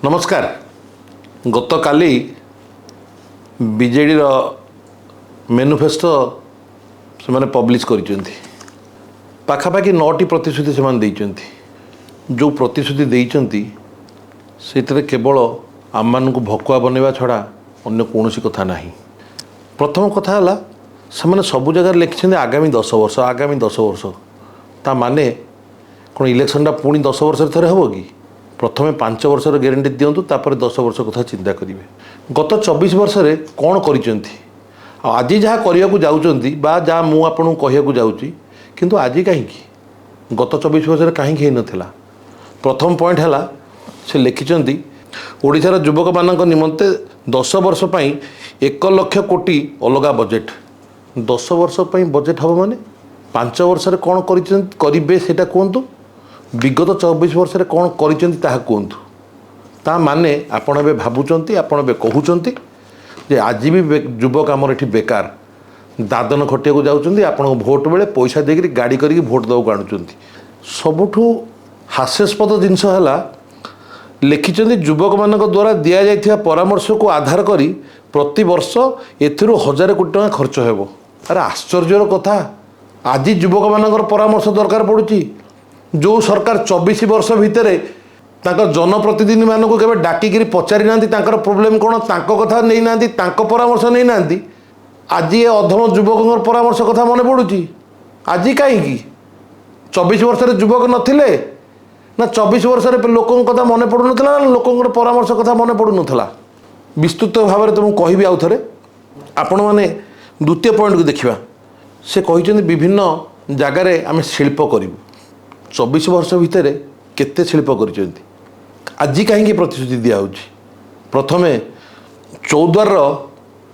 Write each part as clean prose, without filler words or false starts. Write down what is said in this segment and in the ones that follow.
ନମସ୍କାର। ଗତକାଲି ବିଜେଡ଼ିର ମ୍ୟାନିଫେଷ୍ଟୋ ସେମାନେ ପବ୍ଲିଶ କରିଛନ୍ତି। ପାଖାପାଖି 9ଟି ପ୍ରତିଶ୍ରୁତି ସେମାନେ ଦେଇଛନ୍ତି। ଯେଉଁ ପ୍ରତିଶ୍ରୁତି ଦେଇଛନ୍ତି, ସେଥିରେ କେବଳ ଆମମାନଙ୍କୁ ଭକୁଆ ବନେଇବା ଛଡ଼ା ଅନ୍ୟ କୌଣସି କଥା ନାହିଁ। ପ୍ରଥମ କଥା ହେଲା, ସେମାନେ ସବୁ ଜାଗାରେ ଲେଖିଛନ୍ତି ଆଗାମୀ 10 ବର୍ଷ, ଆଗାମୀ 10 ବର୍ଷ। ତା ମାନେ କ'ଣ, ଇଲେକ୍ସନଟା ପୁଣି 10 ବର୍ଷରେ ଥରେ ହେବ କି? ପ୍ରଥମେ 5 ବର୍ଷର ଗ୍ୟାରେଣ୍ଟି ଦିଅନ୍ତୁ, ତାପରେ 10 ବର୍ଷ କଥା ଚିନ୍ତା କରିବେ। ଗତ 24 ବର୍ଷରେ କ'ଣ କରିଛନ୍ତି ଆଉ ଆଜି ଯାହା କରିବାକୁ ଯାଉଛନ୍ତି ବା ଯାହା ମୁଁ ଆପଣଙ୍କୁ କହିବାକୁ ଯାଉଛି, କିନ୍ତୁ ଆଜି କାହିଁକି, ଗତ 24 ବର୍ଷରେ କାହିଁକି ହେଇନଥିଲା? ପ୍ରଥମ ପଏଣ୍ଟ ହେଲା, ସେ ଲେଖିଛନ୍ତି ଓଡ଼ିଶାର ଯୁବକମାନଙ୍କ ନିମନ୍ତେ 10 ବର୍ଷ ପାଇଁ 1 ଲକ୍ଷ କୋଟି ଅଲଗା ବଜେଟ୍। 10 ବର୍ଷ ପାଇଁ ବଜେଟ୍ ହେବ ମାନେ 5 ବର୍ଷରେ କ'ଣ କରିଛନ୍ତି, କରିବେ, ସେଇଟା କୁହନ୍ତୁ। ବିଗତ 24 ବର୍ଷରେ କ'ଣ କରିଛନ୍ତି, ତାହା କୁହନ୍ତୁ। ତା ମାନେ ଆପଣ ଏବେ ଭାବୁଛନ୍ତି, ଆପଣ ଏବେ କହୁଛନ୍ତି ଯେ ଆଜି ବି ଯୁବକ ଆମର ଏଠି ବେକାର ଦାଦନ ଖଟିବାକୁ ଯାଉଛନ୍ତି। ଆପଣଙ୍କ ଭୋଟ ବେଳେ ପଇସା ଦେଇକରି ଗାଡ଼ି କରିକି ଭୋଟ ଦେବାକୁ ଆଣୁଛନ୍ତି। ସବୁଠୁ ହାସ୍ୟାସ୍ପଦ ଜିନିଷ ହେଲା, ଲେଖିଛନ୍ତି ଯୁବକମାନଙ୍କ ଦ୍ୱାରା ଦିଆଯାଇଥିବା ପରାମର୍ଶକୁ ଆଧାର କରି ପ୍ରତିବର୍ଷ ଏଥିରୁ 1000 କୋଟି ଟଙ୍କା ଖର୍ଚ୍ଚ ହେବ। ଆରେ, ଆଶ୍ଚର୍ଯ୍ୟର କଥା, ଆଜି ଯୁବକମାନଙ୍କର ପରାମର୍ଶ ଦରକାର ପଡ଼ୁଛି? ଯେଉଁ ସରକାର 24 ବର୍ଷ ଭିତରେ ତାଙ୍କ ଜନପ୍ରତିନିଧିମାନଙ୍କୁ କେବେ ଡାକିକିରି ପଚାରି ନାହାନ୍ତି ତାଙ୍କର ପ୍ରୋବ୍ଲେମ୍ କ'ଣ, ତାଙ୍କ କଥା ନେଇନାହାନ୍ତି, ତାଙ୍କ ପରାମର୍ଶ ନେଇନାହାନ୍ତି, ଆଜି ଏ ଅଧମ ଯୁବକଙ୍କର ପରାମର୍ଶ କଥା ମନେ ପଡ଼ୁଛି? ଆଜି କାହିଁକି? 24 ବର୍ଷରେ ଯୁବକ ନଥିଲେ ନା 24 ବର୍ଷରେ ଲୋକଙ୍କ କଥା ମନେ ପଡ଼ୁନଥିଲା ନା ଲୋକଙ୍କର ପରାମର୍ଶ କଥା ମନେ ପଡ଼ୁନଥିଲା? ବିସ୍ତୃତ ଭାବରେ ତ ମୁଁ କହିବି ଆଉ ଥରେ। ଆପଣମାନେ ଦ୍ୱିତୀୟ ପଏଣ୍ଟକୁ ଦେଖିବା। ସେ କହିଛନ୍ତି ବିଭିନ୍ନ ଜାଗାରେ ଆମେ ଶିଳ୍ପ କରିବୁ। 24 ବର୍ଷ ଭିତରେ କେତେ ଶିଳ୍ପ କରିଛନ୍ତି? ଆଜି କାହିଁକି ପ୍ରତିଶ୍ରୁତି ଦିଆହେଉଛି? ପ୍ରଥମେ ଚୌଦ୍ୱାରର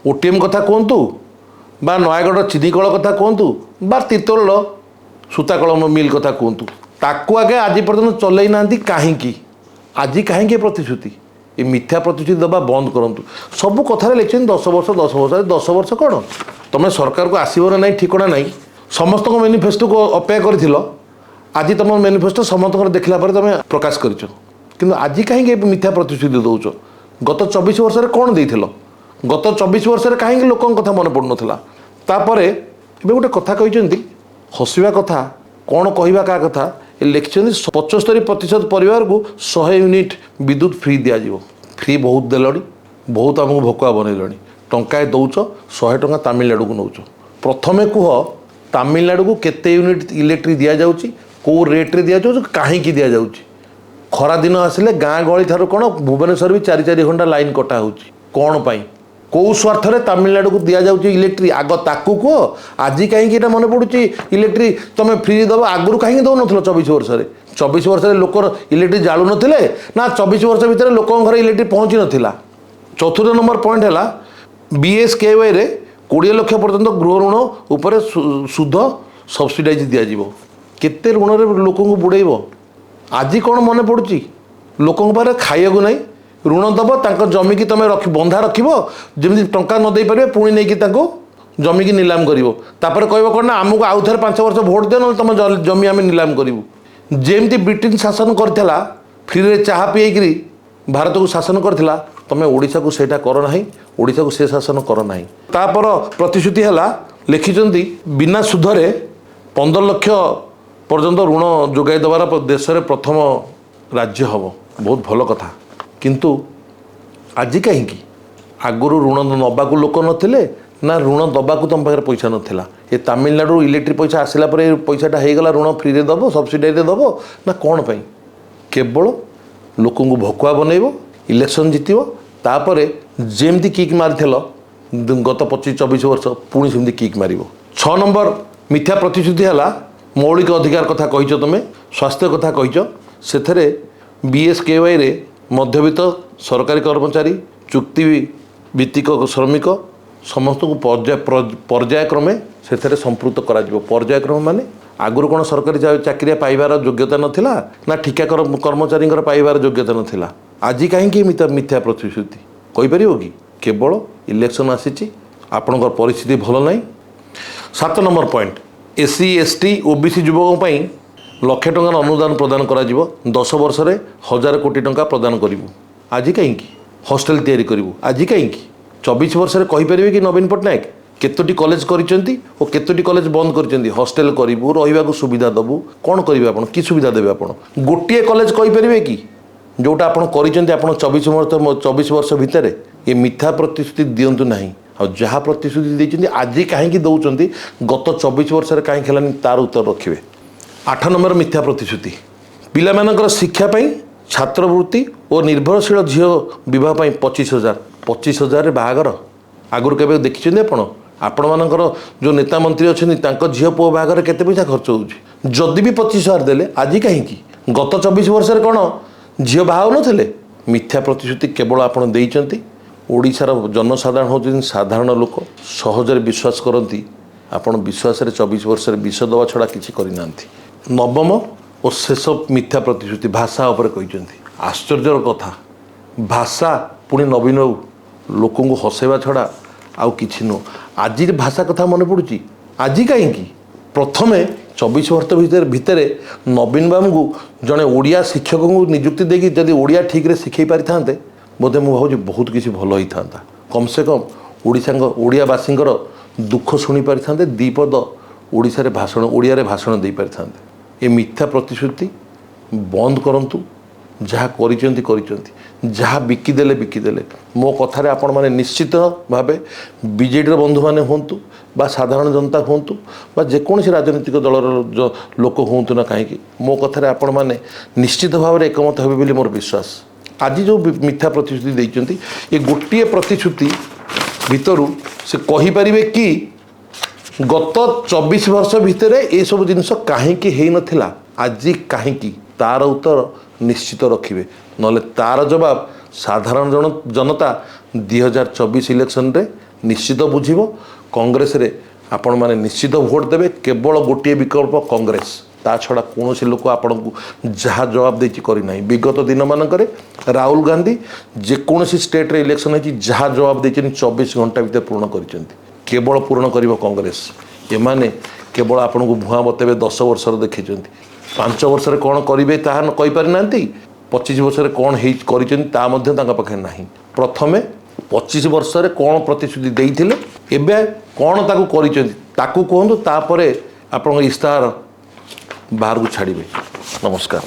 ଓଟିଏମ୍ କଥା କୁହନ୍ତୁ ବା ନୟାଗଡ଼ର ଚିନିକଳ କଥା କୁହନ୍ତୁ ବା ତିର୍ତ୍ତୋଲର ସୂତାକଳ ମିଲ୍ କଥା କୁହନ୍ତୁ, ତାକୁ ଆଗେ ଆଜି ପର୍ଯ୍ୟନ୍ତ ଚଲେଇ ନାହାନ୍ତି କାହିଁକି? ଆଜି କାହିଁକି ଏ ପ୍ରତିଶ୍ରୁତି? ଏ ମିଥ୍ୟା ପ୍ରତିଶ୍ରୁତି ଦେବା ବନ୍ଦ କରନ୍ତୁ। ସବୁ କଥାରେ ଲେଖିଛନ୍ତି 10 ବର୍ଷ, 10 ବର୍ଷ। 10 ବର୍ଷ କ'ଣ? ତୁମେ ସରକାରକୁ ଆସିବ ନା ନାହିଁ ଠିକଣା ନାହିଁ। ସମସ୍ତଙ୍କ ମ୍ୟାନିଫେଷ୍ଟୋକୁ ଅପେକ୍ଷା କରିଥିଲ। ଆଜି ତୁମ ମ୍ୟାନିଫେଷ୍ଟୋ ସମସ୍ତଙ୍କର ଦେଖିଲା ପରେ ତୁମେ ପ୍ରକାଶ କରିଛ। କିନ୍ତୁ ଆଜି କାହିଁକି ଏ ମିଥ୍ୟା ପ୍ରତିଶ୍ରୁତି ଦେଉଛ? ଗତ 24 ବର୍ଷରେ କ'ଣ ଦେଇଥିଲ? ଗତ 24 ବର୍ଷରେ କାହିଁକି ଲୋକଙ୍କ କଥା ମନେ ପଡ଼ୁନଥିଲା? ତାପରେ ଏବେ ଗୋଟେ କଥା କହିଛନ୍ତି, ହସିବା କଥା, କ'ଣ କହିବା କାହା କଥା। ଏ ଲେଖିଛନ୍ତି 75% ପରିବାରକୁ 100 ୟୁନିଟ୍ ବିଦ୍ୟୁତ ଫ୍ରି ଦିଆଯିବ। ଫ୍ରି ବହୁତ ଦେଲଣି, ବହୁତ ଆମକୁ ଭକୁଆ ବନେଇଲଣି। ଟଙ୍କାଏ ଦେଉଛ, 100 ଟଙ୍କା ତାମିଲନାଡ଼ୁକୁ ନେଉଛ। ପ୍ରଥମେ କୁହ, ତାମିଲନାଡ଼ୁକୁ କେତେ ୟୁନିଟ୍ ଇଲେକ୍ଟ୍ରିକ୍ ଦିଆଯାଉଛି, କେଉଁ ରେଟ୍ରେ ଦିଆଯାଉଛି, କାହିଁକି ଦିଆଯାଉଛି? ଖରା ଦିନ ଆସିଲେ ଗାଁ ଗହଳି ଠାରୁ କ'ଣ ଭୁବନେଶ୍ୱର ବି 4-4 ଘଣ୍ଟା ଲାଇନ୍ କଟା ହେଉଛି। କ'ଣ ପାଇଁ, କେଉଁ ସ୍ୱାର୍ଥରେ ତାମିଲନାଡ଼ୁକୁ ଦିଆଯାଉଛି ଇଲେକ୍ଟ୍ରିକ୍, ଆଗ ତାକୁ କୁହ। ଆଜି କାହିଁକି ଏଇଟା ମନେ ପଡ଼ୁଛି? ଇଲେକ୍ଟ୍ରିକ୍ ତୁମେ ଫ୍ରି ଦେବ, ଆଗରୁ କାହିଁକି ଦେଉନଥିଲ 24 ବର୍ଷରେ? 24 ବର୍ଷରେ ଲୋକର ଇଲେକ୍ଟ୍ରିକ୍ ଜାଳୁନଥିଲେ ନା 24 ବର୍ଷ ଭିତରେ ଲୋକଙ୍କ ଘରେ ଇଲେକ୍ଟ୍ରିକ୍ ପହଞ୍ଚି ନଥିଲା? ଚତୁର୍ଥ ନମ୍ବର ପଏଣ୍ଟ ହେଲା, ବିଏସ୍କେୱାଇରେ 20 ଲକ୍ଷ ପର୍ଯ୍ୟନ୍ତ ଗୃହ ଋଣ ଉପରେ ସୁଧ ସବସିଡାଇଜ୍ ଦିଆଯିବ। କେତେ ଋଣରେ ଲୋକଙ୍କୁ ବୁଡ଼େଇବ? ଆଜି କ'ଣ ମନେ ପଡ଼ୁଛି? ଲୋକଙ୍କ ପାଖରେ ଖାଇବାକୁ ନାହିଁ, ଋଣ ଦେବ। ତାଙ୍କ ଜମିକି ତୁମେ ରଖି ବନ୍ଧା ରଖିବ, ଯେମିତି ଟଙ୍କା ନ ଦେଇପାରିବେ, ପୁଣି ନେଇକି ତାଙ୍କୁ ଜମିକି ନିଲାମ କରିବ। ତାପରେ କହିବ କ'ଣ ନା ଆମକୁ ଆଉ ଥରେ 5 ବର୍ଷ ଭୋଟ ଦିଅ, ନହେଲେ ତୁମ ଜମି ଆମେ ନିଲାମ କରିବୁ। ଯେମିତି ବ୍ରିଟେନ ଶାସନ କରିଥିଲା, ଫ୍ରିରେ ଚାହା ପିଏଇକିରି ଭାରତକୁ ଶାସନ କରିଥିଲା, ତୁମେ ଓଡ଼ିଶାକୁ ସେଇଟା କର ନାହିଁ। ଓଡ଼ିଶାକୁ ସେ ଶାସନ କର ନାହିଁ। ତାପର ପ୍ରତିଶ୍ରୁତି ହେଲା, ଲେଖିଛନ୍ତି ବିନା ସୁଧରେ 15 ଲକ୍ଷ ପର୍ଯ୍ୟନ୍ତ ଋଣ ଯୋଗାଇ ଦେବାର ଦେଶରେ ପ୍ରଥମ ରାଜ୍ୟ ହେବ। ବହୁତ ଭଲ କଥା, କିନ୍ତୁ ଆଜି କାହିଁକି? ଆଗରୁ ଋଣ ନେବାକୁ ଲୋକ ନଥିଲେ ନା ଋଣ ଦେବାକୁ ତୁମ ପାଖରେ ପଇସା ନଥିଲା? ଏ ତାମିଲନାଡ଼ୁ ଇଲେକ୍ଟ୍ରିକ୍ ପଇସା ଆସିଲା ପରେ ଏ ପଇସାଟା ହେଇଗଲା, ଋଣ ଫ୍ରିରେ ଦେବ, ସବସିଡ଼ାଇରେ ଦେବ ନା କ'ଣ ପାଇଁ? କେବଳ ଲୋକଙ୍କୁ ଭକୁଆ ବନେଇବ, ଇଲେକ୍ସନ୍ ଜିତିବ। ତାପରେ ଯେମିତି କିକ୍ ମାରିଥିଲ ଗତ 25-24 ବର୍ଷ, ପୁଣି ସେମିତି କିକ୍ ମାରିବ। 6 ନମ୍ବର ମିଥ୍ୟା ପ୍ରତିଶ୍ରୁତି ହେଲା, ମୌଳିକ ଅଧିକାର କଥା କହିଛ ତୁମେ, ସ୍ୱାସ୍ଥ୍ୟ କଥା କହିଛ। ସେଥିରେ ବିଏସ୍କେୱାଇରେ ମଧ୍ୟବିତ୍ତ, ସରକାରୀ କର୍ମଚାରୀ, ଚୁକ୍ତି ଭିତ୍ତିକ ଶ୍ରମିକ ସମସ୍ତଙ୍କୁ ପର୍ଯ୍ୟାୟକ୍ରମେ ସେଥିରେ ସମ୍ପୃକ୍ତ କରାଯିବ। ପର୍ଯ୍ୟାୟକ୍ରମ ମାନେ ଆଗରୁ କ'ଣ ସରକାରୀ ଚାକିରିଆ ପାଇବାର ଯୋଗ୍ୟତା ନଥିଲା ନା ଠିକା କର୍ମଚାରୀଙ୍କର ପାଇବାର ଯୋଗ୍ୟତା ନଥିଲା? ଆଜି କାହିଁକି ମିଥ୍ୟା ମିଥ୍ୟା ପ୍ରତିଶ୍ରୁତି କହିପାରିବ କି? କେବଳ ଇଲେକ୍ସନ୍ ଆସିଛି, ଆପଣଙ୍କର ପରିସ୍ଥିତି ଭଲ ନାହିଁ। 7 number point, SC, ST, OBC ଯୁବକଙ୍କ ପାଇଁ ଲକ୍ଷେ ଟଙ୍କାର ଅନୁଦାନ ପ୍ରଦାନ କରାଯିବ। 10 ବର୍ଷରେ 1000 କୋଟି ଟଙ୍କା ପ୍ରଦାନ କରିବୁ। ଆଜି କାହିଁକି? ହଷ୍ଟେଲ ତିଆରି କରିବୁ, ଆଜି କାହିଁକି? 24 ବର୍ଷରେ କହିପାରିବେ କି ନବୀନ ପଟ୍ଟନାୟକ କେତୋଟି କଲେଜ କରିଛନ୍ତି ଓ କେତୋଟି କଲେଜ ବନ୍ଦ କରିଛନ୍ତି? ହଷ୍ଟେଲ କରିବୁ, ରହିବାକୁ ସୁବିଧା ଦେବୁ, କ'ଣ କରିବେ ଆପଣ? କି ସୁବିଧା ଦେବେ ଆପଣ? ଗୋଟିଏ କଲେଜ କହିପାରିବେ କି ଯେଉଁଟା ଆପଣ କରିଛନ୍ତି ଆପଣ 24 ବର୍ଷ ଭିତରେ? ଏ ମିଥ୍ୟା ପ୍ରତିଶ୍ରୁତି ଦିଅନ୍ତୁ ନାହିଁ। ଆଉ ଯାହା ପ୍ରତିଶ୍ରୁତି ଦେଇଛନ୍ତି ଆଜି କାହିଁକି ଦେଉଛନ୍ତି, ଗତ 24 ବର୍ଷରେ କାହିଁକି ହେଲାନି, ତାର ଉତ୍ତର ରଖିବେ। 8 ନମ୍ବର ମିଥ୍ୟା ପ୍ରତିଶ୍ରୁତି, ପିଲାମାନଙ୍କର ଶିକ୍ଷା ପାଇଁ ଛାତ୍ରବୃତ୍ତି ଓ ନିର୍ଭରଶୀଳ ଝିଅ ବିବାହ ପାଇଁ 25,000। 25,000ରେ ବାହାଘର ଆଗରୁ କେବେ ଦେଖିଛନ୍ତି ଆପଣ? ଆପଣମାନଙ୍କର ଯେଉଁ ନେତା ମନ୍ତ୍ରୀ ଅଛନ୍ତି ତାଙ୍କ ଝିଅ ପୁଅ ବାହାଘରରେ କେତେ ପଇସା ଖର୍ଚ୍ଚ ହେଉଛି? ଯଦି ବି 25,000 ଦେଲେ, ଆଜି କାହିଁକି? ଗତ 24 ବର୍ଷରେ କ'ଣ ଝିଅ ବାହା ହେଉନଥିଲେ? ମିଥ୍ୟା ପ୍ରତିଶ୍ରୁତି କେବଳ ଆପଣ ଦେଇଛନ୍ତି। ଓଡ଼ିଶାର ଜନସାଧାରଣ ହେଉଛନ୍ତି ସାଧାରଣ ଲୋକ, ସହଜରେ ବିଶ୍ୱାସ କରନ୍ତି। ଆପଣ ବିଶ୍ୱାସରେ 24 ବର୍ଷରେ ବିଷ ଦେବା ଛଡ଼ା କିଛି କରିନାହାନ୍ତି। ନବମ ଓ ଶେଷ ମିଥ୍ୟା ପ୍ରତିଶ୍ରୁତି ଭାଷା ଉପରେ କହିଛନ୍ତି। ଆଶ୍ଚର୍ଯ୍ୟର କଥା, ଭାଷା ପୁଣି ନବୀନ ବାବୁ ଲୋକଙ୍କୁ ହସେଇବା ଛଡ଼ା ଆଉ କିଛି ନୁହଁ। ଆଜି ଭାଷା କଥା ମନେ ପଡ଼ୁଛି, ଆଜି କାହିଁକି? ପ୍ରଥମେ 24 ବର୍ଷ ଭିତରେ ଭିତରେ ନବୀନ ବାବୁଙ୍କୁ ଜଣେ ଓଡ଼ିଆ ଶିକ୍ଷକଙ୍କୁ ନିଯୁକ୍ତି ଦେଇକି ଯଦି ଓଡ଼ିଆ ଠିକ୍ରେ ଶିଖେଇ ପାରିଥାନ୍ତେ, ବୋଧେ ମୁଁ ଭାବୁଛି ବହୁତ କିଛି ଭଲ ହେଇଥାନ୍ତା। କମ୍ ସେ କମ୍ ଓଡ଼ିଆବାସୀଙ୍କର ଦୁଃଖ ଶୁଣି ପାରିଥାନ୍ତେ, ଦୁଇ ପଦ ଓଡ଼ିଶାରେ ଭାଷଣ, ଓଡ଼ିଆରେ ଭାଷଣ ଦେଇପାରିଥାନ୍ତେ। ଏ ମିଥ୍ୟା ପ୍ରତିଶ୍ରୁତି ବନ୍ଦ କରନ୍ତୁ। ଯାହା କରିଛନ୍ତି କରିଛନ୍ତି, ଯାହା ବିକିଦେଲେ ବିକିଦେଲେ। ମୋ କଥାରେ ଆପଣମାନେ ନିଶ୍ଚିତ ଭାବେ ବିଜେଡ଼ିର ବନ୍ଧୁମାନେ ହୁଅନ୍ତୁ ବା ସାଧାରଣ ଜନତା ହୁଅନ୍ତୁ ବା ଯେକୌଣସି ରାଜନୈତିକ ଦଳର ଲୋକ ହୁଅନ୍ତୁ ନା କାହିଁକି, ମୋ କଥାରେ ଆପଣମାନେ ନିଶ୍ଚିତ ଭାବରେ ଏକମତ ହେବେ ବୋଲି ମୋର ବିଶ୍ୱାସ। ଆଜି ଯେଉଁ ମିଥ୍ୟା ପ୍ରତିଶ୍ରୁତି ଦେଇଛନ୍ତି, ଏ ଗୋଟିଏ ପ୍ରତିଶ୍ରୁତି ଭିତରୁ ସେ କହିପାରିବେ କି ଗତ 24 ବର୍ଷ ଭିତରେ ଏସବୁ ଜିନିଷ କାହିଁକି ହେଇନଥିଲା, ଆଜି କାହିଁକି? ତାର ଉତ୍ତର ନିଶ୍ଚିତ ରଖିବେ, ନହେଲେ ତାର ଜବାବ ସାଧାରଣ ଜନତା 2024 ଇଲେକ୍ସନରେ ନିଶ୍ଚିତ ବୁଝିବ। କଂଗ୍ରେସରେ ଆପଣମାନେ ନିଶ୍ଚିତ ଭୋଟ ଦେବେ। କେବଳ ଗୋଟିଏ ବିକଳ୍ପ କଂଗ୍ରେସ, ତା ଛଡ଼ା କୌଣସି ଲୋକ ଆପଣଙ୍କୁ ଯାହା ଜବାବ ଦେଇଛି କରିନାହିଁ। ବିଗତ ଦିନମାନଙ୍କରେ ରାହୁଲ ଗାନ୍ଧୀ ଯେକୌଣସି ଷ୍ଟେଟ୍ରେ ଇଲେକ୍ସନ୍ ହେଇଛି, ଯାହା ଜବାବ ଦେଇଛନ୍ତି 24 ଘଣ୍ଟା ଭିତରେ ପୂରଣ କରିଛନ୍ତି। କେବଳ ପୂରଣ କରିବ କଂଗ୍ରେସ। ଏମାନେ କେବଳ ଆପଣଙ୍କୁ ଭୁଆଁ ବତେଇବେ। 10 ବର୍ଷର ଦେଖିଛନ୍ତି, 5 ବର୍ଷରେ କ'ଣ କରିବେ ତାହା କହିପାରିନାହାନ୍ତି, 25 ବର୍ଷରେ କ'ଣ ହେଇ କରିଛନ୍ତି ତାହା ମଧ୍ୟ ତାଙ୍କ ପାଖରେ ନାହିଁ। ପ୍ରଥମେ 25 ବର୍ଷରେ କ'ଣ ପ୍ରତିଶ୍ରୁତି ଦେଇଥିଲେ, ଏବେ କ'ଣ ତାକୁ କରିଛନ୍ତି ତାକୁ କୁହନ୍ତୁ, ତାପରେ ଆପଣଙ୍କ ଇସ୍ତାହାର ବାହାରକୁ ଛାଡ଼ିବେ। ନମସ୍କାର।